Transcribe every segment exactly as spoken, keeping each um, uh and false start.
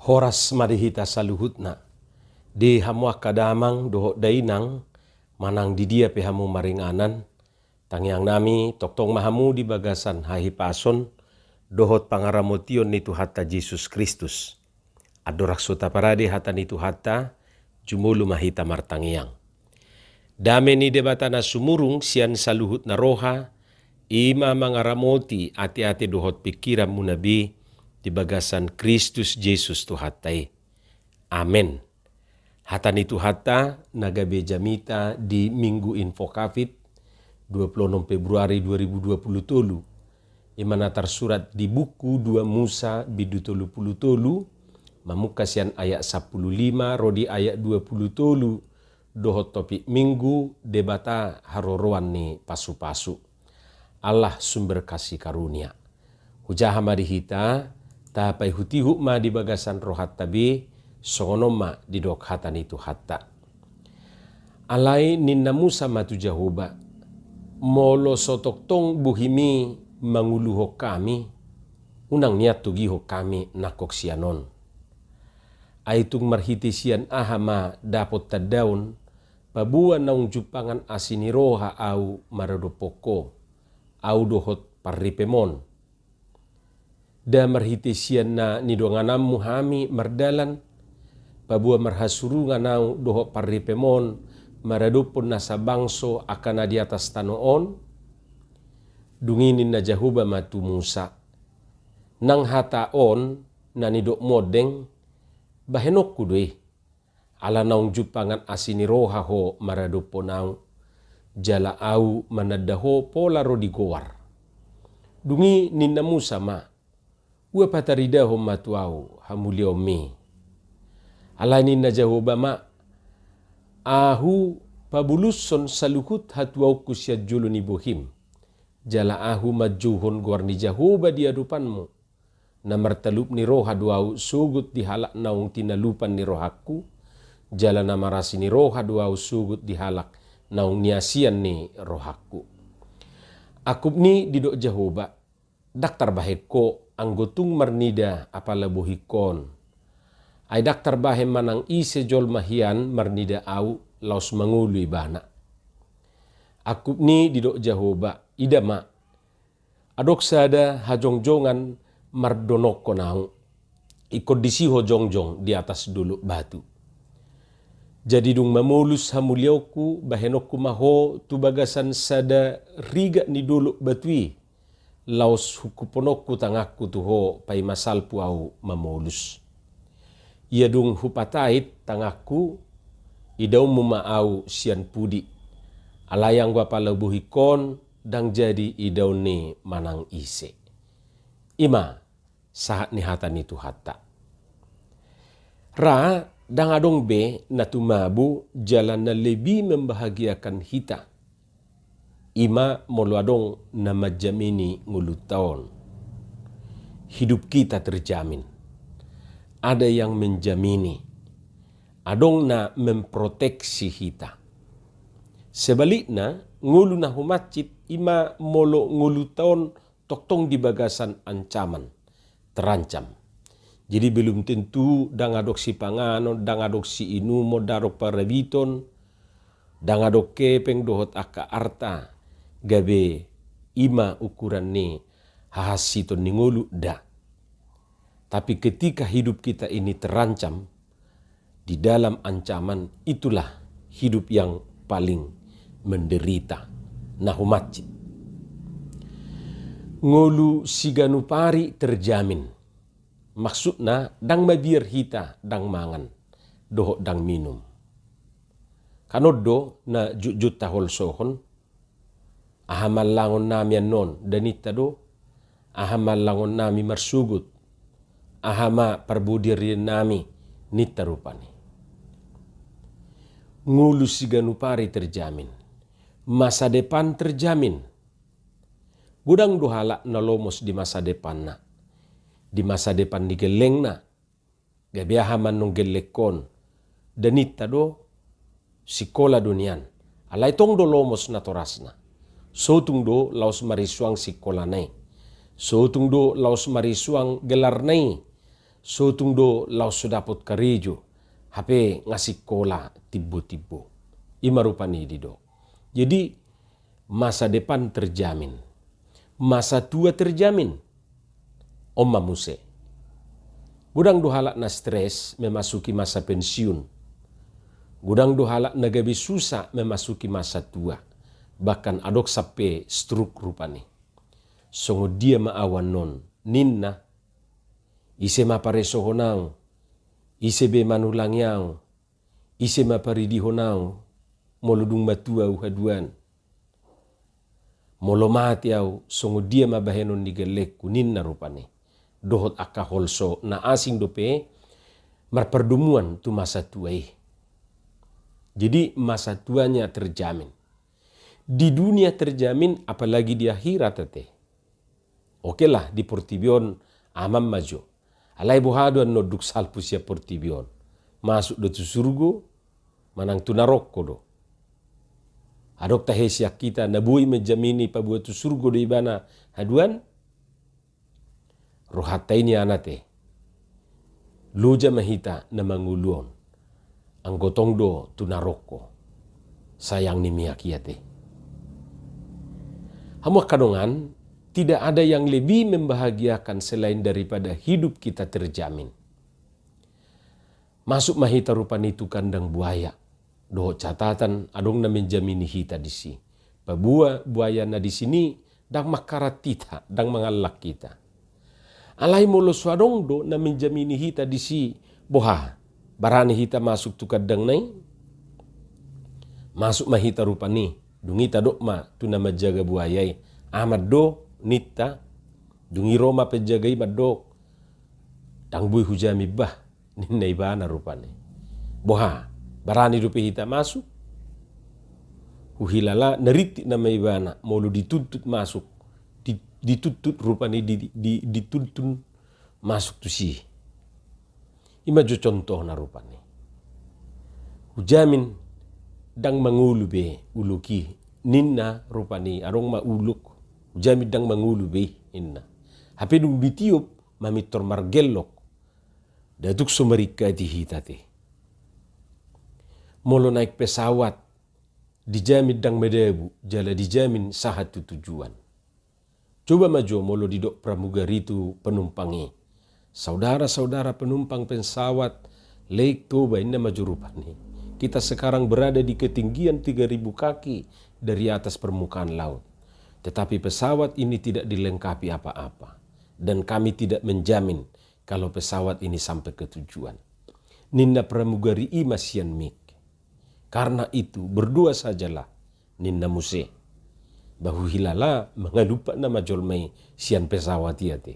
Horas ma di hita saluhutna. Di hamu angka damang dohot dainang, manang di dia pe hamu maringanan, tangiang nami tongtong ma hamu di bagasan hahipason dohot pangaramotion ni Tuhanta Jesus Kristus. Andorang so taparade hata ni Tuhanta, jumolo ma hita martangiang. Dame ni Debata na sumurung sian saluhut na roha, i ma mangaramoti ateate dohot pingkiranmuna be di bagasan Kristus Jesus Tuhanta i. Amen. Hata ni Tuhanta na gabe jamita di Minggu Invocavit, dua puluh enam Februari dua ribu dua puluh tolu. I ma na tarsurat di buku dua Musa bindu tolu puluh tolu, mamungka sian ayat sampulu lima ro di ayat dua puluh tolu, dohot topik Minggu, Debata haroroan ni pasupasu. Allah sumber kasih karunia. Hujaha ma di hita, tapaihutihut ma di bagasan rohanta be, songon on ma didok hata ni Tuhanta. Alai ninna Musa ma tu Jahowa, molo so tongtong bohimi manguluhon hami, unang nian togihon hami nangkok sian on. Ai tung marhite sian aha ma dapot tandaon, paboa naung jumpangan asi ni roha ahu maradophon ho, ahu dohot parripem on. Nda marhite sian na nidongananmu hami mardalan, paboa marhasurungan ahu dohot parripem on maradophon nasa bangso angka na di atas tano on? Dung i ninna Jahowa ma tu Musa, nang hata on na nidokmu on deng, bahenonku do i. Ala naung jumpangan asi ni roha ho maradophon ahu, jala ahu mananda ho pola ro di goar. Dung i ninna Musa ma, ua pataridahon ma tu ahu hamuliaonmi. Alai ninna Jahowa ma, ahu pabulushon saluhut hatuaonku sian jolo ni bohim, jala ahu manjouhon goar ni Jahowa di adopanmu. Na martalup ni roha do ahu sogot di halak naung tinalupan ni rohangku, jala na marasi ni roha do ahu sogot di halak naung niasian ni rohangku. Angkup ni didok Jahowa, ndang tarbahen ho anggo tung marnida apala bohingkon. Ai ndang tarbahen manang ise jolma hian marnida ahu laos mangolu ibana. Angkup ni didok Jahowa, ida ma, adong sada hajongjongan mardonokkon ahu, ingkon disi ho jongjong di atas dolok batu. Jadi dung mamolus hamuliaonku, bahenonku ma ho tu bagasan sada rigat ni dolok batu i, laos hungkuphononku tanganku tu ho paima salpu ahu mamolus. Ia dung hupatait tanganku, idaonmu ma ahu sian pudi. Alai anggo apala bohingkon, ndang jadi idaon ni manang ise. I ma sahat ni hata ni Tuhanta. Ra, ndang adong be na tumabo jala na lebih membahagiakan hita. I ma molo adong na manjamini ngolunta on. Hidup kita terjamin. Ada yang menjamini. Adong na memproteksi hita. Sebalikna, ngolu na humansit i ma molo ngolunta on tongtong di bagasan ancaman, terancam. Jadi belum tentu ndang adong sipanganon, ndang adong siinumon, ndang adong parabiton, ndang adong hepeng dohot angka arta, gabe i ma ukuran ni hahansiton ni ngolu, nda. Tapi ketika hidup kita ini terancam, di dalam ancaman, itulah hidup yang paling menderita, na humansit. Ngolu siganup ari terjamin. Maksudna, ndang mabiar hita ndang mangan dohot ndang minum. Kan on do na jotjot taholsohon, aha ma allangonnami annon, nda ninta do? Aha ma allangonnami marsogot? Aha ma parbodiarionnami? Ninta rupani. Ngolu siganup ari terjamin. Masa depan terjamin. Godang do halak na lomos di masa depanna, di masa depan ni gellengna. Gabe aha ma annon gellengkon? Nda ninta do? Sikola do nian. Alai tong do lomos natorasna. Sotung do laos marisuang sikolana i. Sotung do laos marisuang gelarna i. So tung do laos so dapot karejo, hape nga sikola timbo-timbo. I ma rupani didok. Jadi, masa depan terjamin. Masa tua terjamin. On ma muse. Godang do halak na stres memasuki masa pensiun. Godang do halak na gabe susa memasuki masa tua. Bahkan adong sampe stroke rupani. Songon dia ma au annon, ninna. Ise ma paresohon au? Ise be manulangi au? Ise ma paridihon au? Molo dung matua au haduan. Molo mate au, songon dia ma bahenon ni gellengku, ninna rupani. Dohot angka holso na asing dope marpardomuan tu masa tua i. Jadi masa tuanya terjamin. Di dunia terjamin, apalagi di akhirat ate. Oke lah, di portibi on aman ma jo. Alai boha do annon dung salpu sian portibi on? Masuk do tu surgo, manang tu narokko do? Adong tahe sian hita na boi menjamini paboa tu surgo do ibana haduan? Rohanta i nian ate. Loja ma hita na mangolu on. Anggo tong do tu narokko. Sayang ni miak i ate. Hamu angka dongan, tidak ada yang lebih membahagiakan selain daripada hidup kita terjamin. Masuk ma hita rupani tu kandang buaya. Dohot catatan, adong na menjamini hita disi. Paboa buaya na disi i ndang mangkarat hita, ndang mangallang hita. Alai molo so adong do na menjamini hita disi, boha? Barani hita masuk tu kandangna i? Masuk ma hita rupani, dung i tadok ma tu na manjaga buaya i. Aman do, ninta. Dung i ro ma penjaga i mandok, ndang boi hujamin bah, ninna ibana rupani. Boha, barani dope hita masuk? Huhilala na rintik nama ibana molo dituntut masuk, di-, dituntut rupani di-, di-, dituntun masuk tusi. I ma jo contohna rupani. Hujamin ndang mangolu be ulok i, ninna rupani, adong ma ulok. Hujamin ndang mangolu be, ninna. Hape dung ditiop, mamintor margellok. Ndang tung so maringkati hita ate. Molo naek pesawat, dijamin ndang madabu, jala dijamin sahat tu tujuan. Coba ma jo molo didok pramugari tu penumpang i. Saudara-saudara penumpang pesawat, leik toba, ninna ma jo rupani. Kita sekarang berada di ketinggian tiga ribu kaki dari atas permukaan laut. Tetapi pesawat ini tidak dilengkapi apa-apa. Dan kami tidak menjamin kalau pesawat ini sampai ke tujuan. Ninna pramugari i ma sian mik. Karena itu, berdoa sajalah, ninna muse. Ba huhilala mangalumpat nama jolma i sian pesawat i ate.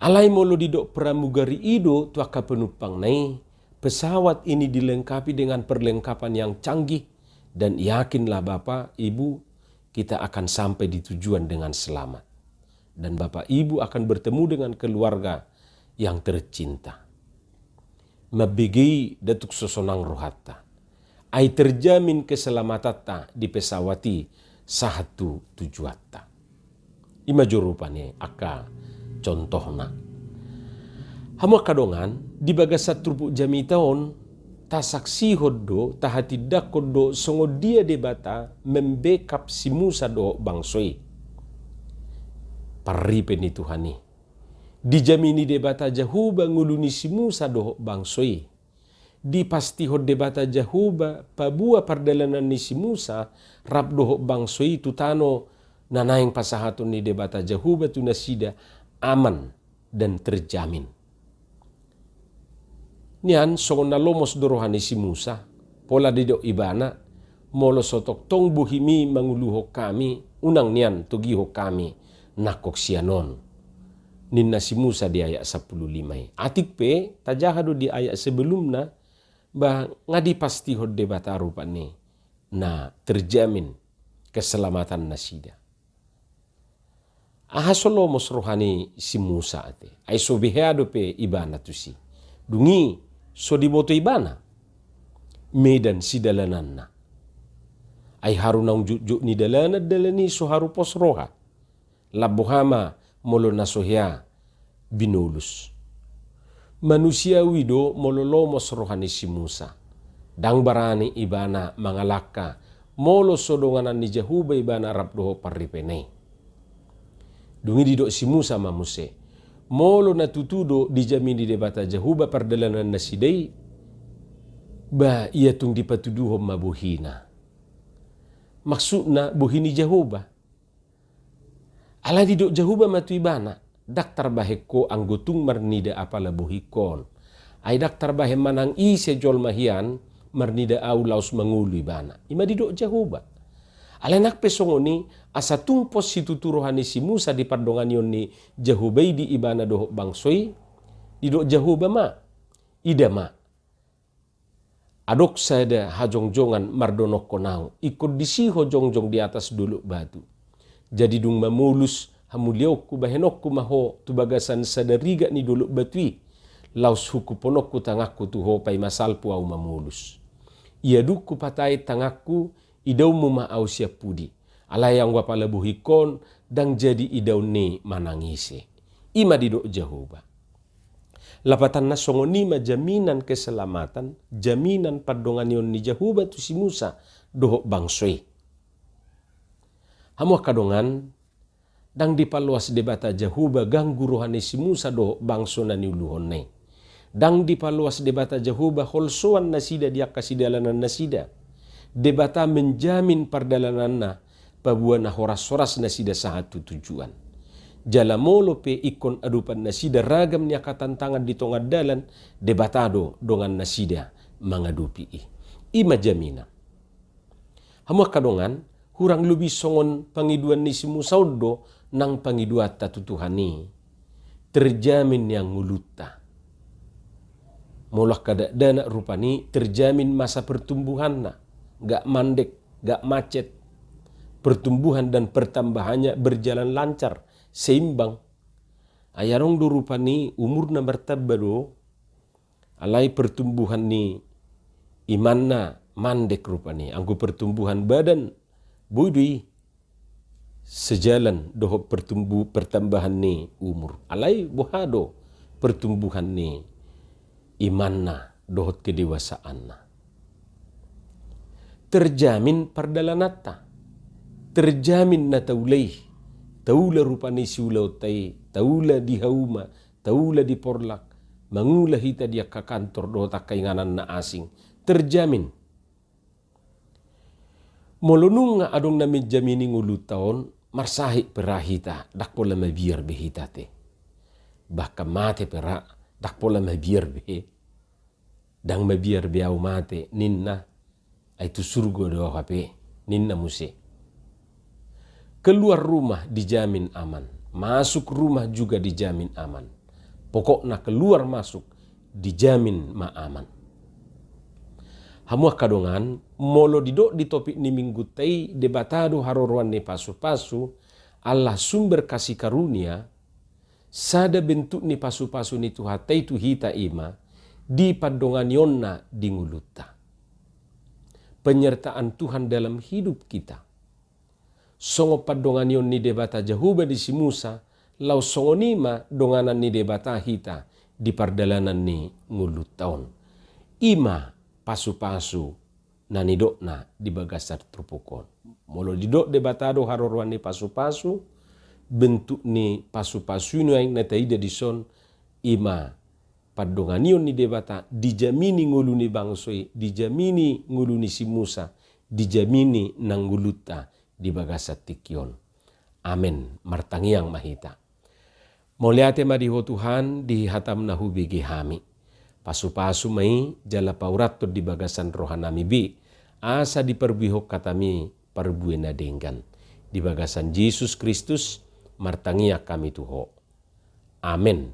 Alai molo didok pramugari i do tu angka penumpangna i, pesawat ini dilengkapi dengan perlengkapan yang canggih, dan yakinlah Bapak, Ibu, kita akan sampai di tujuan dengan selamat. Dan Bapak Ibu akan bertemu dengan keluarga yang tercinta. Mambege i ndang tung so sonang rohanta. Ai terjamin keselamatanta di pesawat i sahat tu tujuanta. I ma jo rupani angka contohna. Hamu angka dongan, di bagasan turpuk jamita on, tasaksihon do, tahatindangkon do songon dia Debata membackup si Musa dohot bangso i. Parripe ni Tuhan i. Dijamini Debata Jahowa ngolu ni si Musa dohot bangso i. Dipastihon Debata Jahowa paboa pardalanan ni si Musa rap dohot bangso i tu tano na naeng pasahaton ni Debata Jahowa tu nasida aman dan terjamin. Nian songon na lomos do roha ni si Musa, pola didok ibana, molo so tongtong bohimi manguluhon hami, unang nian togihon hami nangkok sian on. Ninna si Musa di ayat sampulu lima i. Atik pe, tajaha do di ayat sebelumna, ba nga dipastihon Debata rupani na terjamin keselamatan nasida. Aha so lomos roha ni si Musa ate, ai so beha dope ibana tusi. Dung i so diboto ibana medan sidalananna. Ai haru naung jotjot ni dalanan dalan i so haru pos roha. Lam boha ma molo na so hea binolus. Manusiawi do molo lomos roha ni si Musa. Ndang barani ibana mangalangka molo so donganan ni Jahowa ibana rap dohot parripena i. Dung i didok si Musa ma muse, molo na tutu do dijamini Debata Jahowa pardalanan nasida i, ba ia tung dipatuduhon ma bohina. Maksudna bohi ni Jahowa. Alai didok Jahowa ma tu ibana, ndang tarbahen ho anggo tung marnida apala bohingkon. Ai ndang tarbahen manang ise jolma hian marnida ahu laos mangolu ibana. I ma didok Jahowa. Alai nang pe songon i, asa tung pos situtu roha ni si Musa di pardonganion ni Jahowa i di ibana dohot bangso i, didok Jahowa ma, ida ma. Adong sada hajongjongan mardonokkon ahu, ingkon disi ho jongjong di atas dolok batu. Jadi dung mamolus hamuliaonku, bahenonku ma ho tu bagasan sada rigat ni dolok batu i, laos hukuphononku tanganku tu ho paima salpu ahu mamolus. Ia dung hupatai tanganku, idaonmu ma ahu sian pudi. Alai anggo apala bohingkon, ndang jadi idaon ni manang ise. I ma didok Jahowa. Lapatanna songon i ma jaminan keselamatan, jaminan pardonganion ni Jahowa tu si Musa dohot bangso i. Hamu angka dongan, ndang dipaloas Debata Jahowa ganggu roha ni si Musa dohot bangso na niuluhonna i. Ndang dipaloas Debata Jahowa holsoan nasida di angka sidalanan nasida. Debata menjamin pardalananna, paboa na horas-horas nasida sahat tu tujuan. Jala molo pe ingkon adopan nasida ragam ni angka tantangan di tonga dalan, Debata do dongan nasida mangadopi i. I ma jaminan. Hamu angka dongan, hurang lobi songon pangidoan ni si Musa on do nang pangidoanta tu Tuhan i. Terjamin nian ngolunta. Molo angka dakdanak rupani terjamin masa pertumbuhanna, gak mandek, gak macet. Pertumbuhan dan pertambahannya berjalan lancar, seimbang. Ai adong do rupani umurna martamba do, alai pertumbuhan ni imanna mandek rupani. Anggo pertumbuhan badan, boi do i sejalan dohot pertumbu-, pertambahan ni umur. Alai boha do pertumbuhan ni imanna dohot kedewasaanna? Terjamin pardalananta, terjamin na taula i. Taula rupani siulaonta i, taula di hauma, taula di porlak, mangula hita di angka kantor dohot angka inganan na asing. Terjamin. Molo nunga adong na menjamini ngolunta on, marsahit pe ra hita, ndang pola mabiar be hita te. Bahkan mate pe ra, ndang pola mabiar be. Ndang mabiar be ahu mate, ninna. Ai tu surgo do ahu hape, ninna muse. Keluar rumah dijamin aman, masuk rumah juga dijamin aman. Pokokna keluar masuk dijamin ma aman. Hamu angka dongan, molo didok di topik ni minggunta i, Debata do haroroan ni pasupasu, Allah sumber kasih karunia, sada bentuk ni pasupasu ni Tuhanta i tu hita i ma di pandonganionna di ngolunta. Penyertaan Tuhan dalam hidup kita. Songon pandonganion ni Debata Jahowa di si Musa, laos songon i ma donganan ni Debata hita di pardalanan ni ngolunta on. I ma pasupasu na nidokna di bagasan turpuk on. Molo didok Debata do haroroan ni pasupasu, bentuk ni pasupasu i nuaeng na taida dison, i ma pandonganion ni Debata, dijamini ngolu ni bangso i, dijamini ngolu ni si Musa, dijamini nang ngolunta di bagasan tingki on. Amen. Martangiang ma hita. Mauliate ma di Ho Tuhan, di hataM na hubege hami. Pasupasu ma i, jala paurathon di bagasan rohanami be, asa diparbuehon hataMi parbue na denggan. Di bagasan Jesus Kristus, martangiang hami tu Ho. Amen.